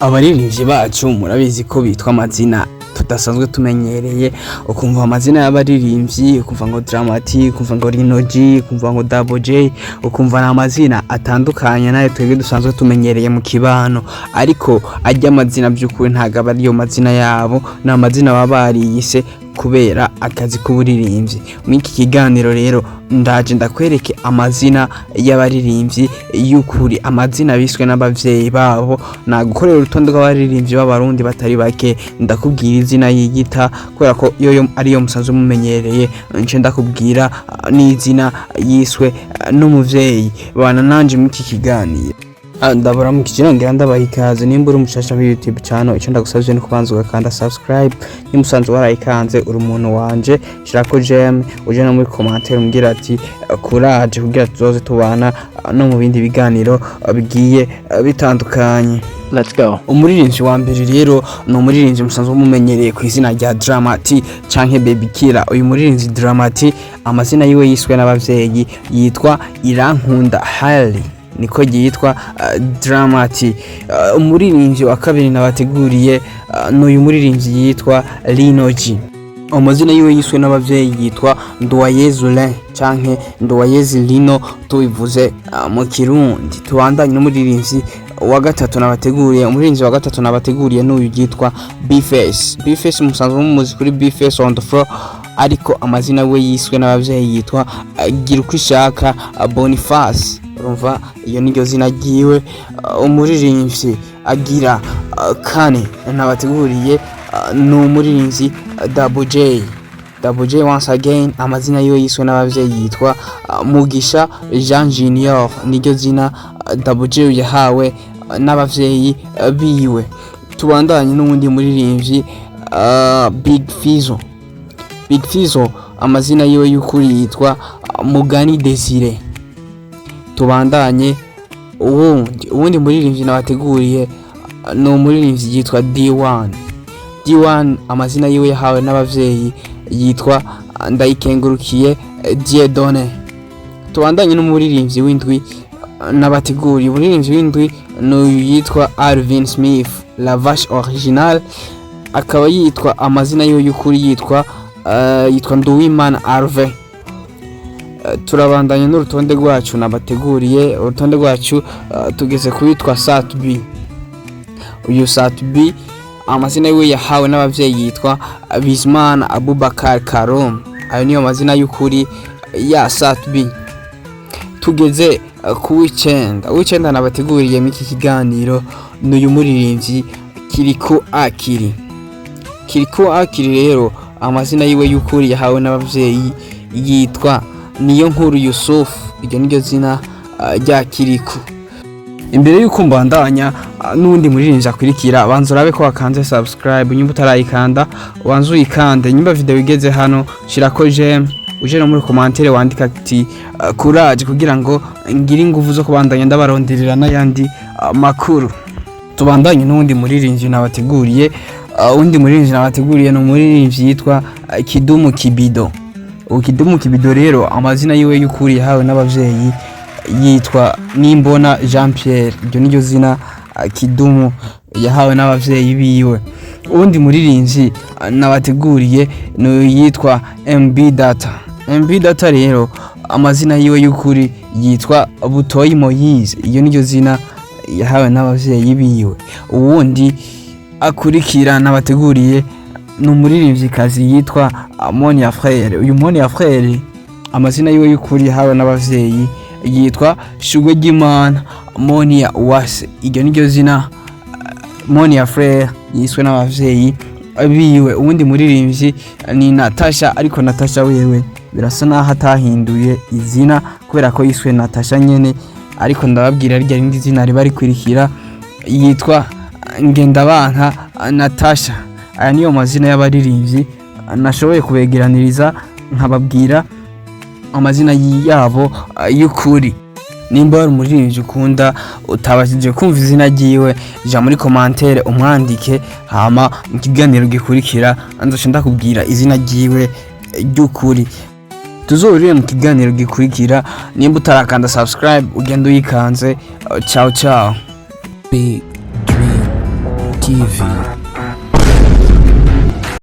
Abaririmbyi bacu murabizi ko bitwa amazina tudasanzwe tumenyereye. Ukumva amazina y'abaririmbyi, ukumva ngo Drama T, ukumva ngo Lino G, ukumva ngo Double J, ukumva ni amazina atandukanye nayo twebwe dusanzwe tumenyereye mu kibano. Ariko ajya amazina by'ukuri ntabwo aba ariyo mazina yabo, ni amazina baba bariyise kubera akazi k'uburirimbyi. Muri iki kiganiro rero ndaje ndakwereke amazina y'abaririmbyi y'ukuri, amazina biswe n'abavyeyi babo. Nagukorera urutonde rw'abaririmbyi b'Abarundi batari bake, ndakubwira izina yiyita kubera ko yoyo ariyo musanzwe mumenyereye, nce ndakubwira n'izina yiswe n'umuvyeyi. Bana nanje muri iki kiganiro. Ndabaramukije, nongera ndabaha ikaze. Nimba uri umushasha muri YouTube channel, icyo ndagusabye ni kubanza ugakanda subscribe. Nimba usanzwe warayikanze, uri umuntu wanje, shirako j'aime, uje no muri commentaire umbwira ati "Courage", kugira tuzoze tubana no mu bindi biganiro bigiye bitandukanye. Let's go. Umuririmbyi wa mbere rero ni umuririmbyi musanzwe mumenyereye ku izina rya Drama T canke Baby Killer. Uyu muririmbyi Drama T, amazina yiwe yiswe n'abavyeyi yitwa Irankunda Harry, niko yitwa Drama T. Umuririmbyi wa kabiri nabateguriye ni uyu muririmbyi yitwa Lino G. Amazina yiwe yiswe n'abavyeyi yitwa Nduwayezu Lin canke Nduwayezu Lino tubivuze mu Kirundi. Tubandanye n'umuririmbyi wa gatatu nabateguriye. Umuririmbyi wa gatatu nabateguriye n'uyu yitwa Bface. Bface musanzwe mumuzi kuri Bface on the floor, ariko amazina we yiswe n'abavyeyi yitwa Girukwishaka Boniface. Urumva iyo niryo zina ryiwe. Umuririmbyi agira kane nabateguriye ni umuririmbyi Double J. Double J once again, amazina yiwe yiswe n'abavyeyi yitwa Mugisha Jean Junior, niryo zina Double J yahawe n'abavyeyi biwe. Tubandanye n'uwundi muririmbyi, Big Fizzo. Big Fizzo amazina yiwe y'ukuri yitwa Mugani Desire. Tubandanye uwundi muririmbyi nabateguriye ni umuririmbyi yitwa D1. D1 amazina yiwe yahawe n'abavyeyi yitwa Ndayikengurukiye Dieudonné. Tubandanye n'umuririmbyi w'indwi nabateguriye. Umuririmbyi w'indwi ni uyu yitwa Alvin Smith La Vache Original, akaba yitwa, amazina yiwe y'ukuri yitwa Nduwimana Arve. Turabandanya n'urutonde rwacu nabateguriye. Urutonde rwacu tugeze kuwitwa Sat B. Uyu Sat B amazina yiwe yahawe n'abavyeyi yitwa Bizimana Abubakar Karum. Ayo niyo mazina y'ukuri ya Sat B. Tugeze ku w'icenda. Uw'icenda nabateguriye muri iki kiganiro ni uyu muririmbyi Kirikou Akili. Kirikou Akili rero amazina yiwe y'ukuri yahawe n'abavyeyi yitwa Niyo Nkuru Yusuf. Iryo niryo zina rya Kirikou. Imbere y'uko mbandanya n'uwundi muririmbyi akurikira, banza urabe ko wakanze subscribe. Nyumba utarayikanda, ubanza uyikande. Nyumba video igeze hano, shirako j'aime, uje no muri commentaire wandika ati "Courage", kugira ngo ngire ingufu zo kubandanya ndabaronderera n'ayandi makuru. Tubandanye n'uwundi muririmbyi nabateguriye. Uwundi muririmbyi nabateguriye ni umuririmbyi yitwa Kidumu Kibido. Ubu Kidumu Kibido rero amazina yiwe y'ukuri yahawe n'abavyeyi yitwa Nimbona Jean Pierre. Iryo niryo zina Kidumu yahawe n'abavyeyi biwe. Uwundi muririmbyi nabateguriye ni yitwa MB Data. MB Data rero amazina yiwe y'ukuri yitwa Butoyi Moyize. Iyo niryo zina yahawe n'abavyeyi biwe. Uwundi akurikira nabateguriye ni umuririmvyikazi yitwa Monia Frere. Uyu Monia Frere amazina yiwe y'ukuri yahawe n'abavyeyi yitwa Shugwe ry'Imana Monia Uwase. Iryo niryo zina Monia Frere yiswe n'abavyeyi biwe. Uwundi muririmbyi ni Natasha, ariko Natasha wewe birasa naho atahinduye izina kubera ko yiswe Natasha nyene, ariko ndababwira rirya rindi zina riba rikurikira, yitwa Ngendabanka Natasha. Aya niyo mazina y'abaririmbyi nashoboye kubegeraniriza, nkababwira amazina yabo y'ukuri. Nimba wari umuririmbyi ukunda utabashije kumva izina ryiwe, ja muri commentaire umwandike, hama mu kiganiro gikurikira nzoca ndakubwira izina ryiwe ry'ukuri. Tuzohurire mu kiganiro gikurikira. Nimba utarakanda subscribe, ugenda uyikanze. Ciao ciao. Big dream. TV.